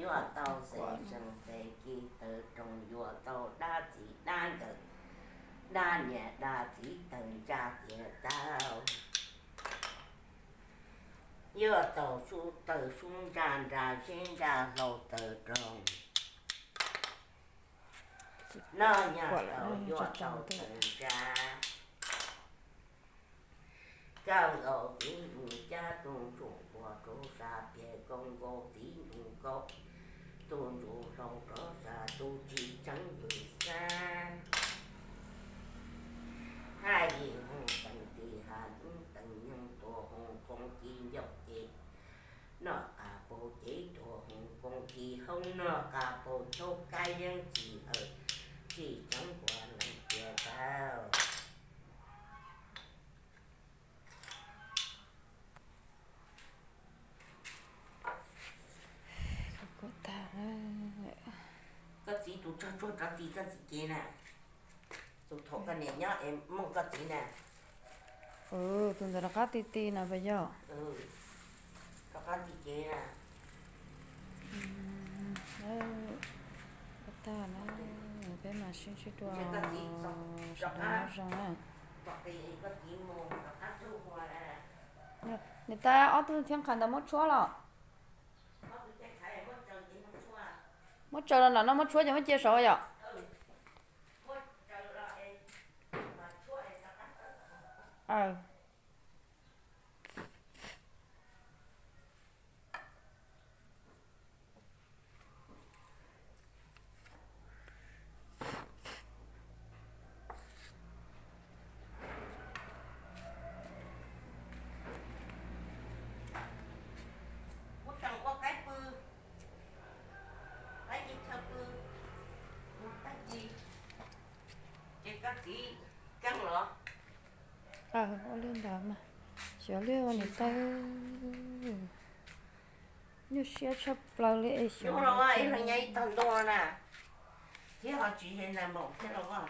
Yuav tau xeem seem xeem kis taws roog, yuav tau dab txiv dab nkawm, dab niam dab txiv taws ntsa tiav tau. Yuav tau sub taws sub ntsa, ntsa zeb ntsa hlau taws roog. Noj nyuag tau yuav tau taws ntsa. Kawg nkaus txiv mus cab tug ntsuj pua rau sab pem, kawg nkaus txiv mus nkaus tug ntsuj hlau rau sab, tug tsis tseev vwm xab. Haj yim hu teem tis, haj ub teem nyoog, tuag hu kooj ci ncauj ces noj qas paug ces, tuag hu kooj ci hauv noj qas paug, nchaub kab yeeb tsis hawm, tsis tseev ua leej tiag tau. Koj txiv tus tsog tsuag rov ti koj txiv cev na, tus thaum koj niam nyob es muaj koj txiv na. Tus ntawd rov qab ti ti na puas yog? Rov qab ti cev na. Tag na, peb mam sib ntsib dua sawv daws nyob zoo na. Niam tais, ob tug thiab qhais ntawd muab tshuab los? Muab tsaws los nram no muab tshuab ces muab cia saud yom? Kuv tseem ua qaib pw, qaib ci chaw pw, ua qaib ci, ces koj txiv keeb los. Ua li ntawd mas, xyov li ua niam tais, nyuaj siab tshaj plaws li es xyov. Ib leeg nyob ib tog ntuj na, thiab ho tsis yog nais maum thiab los.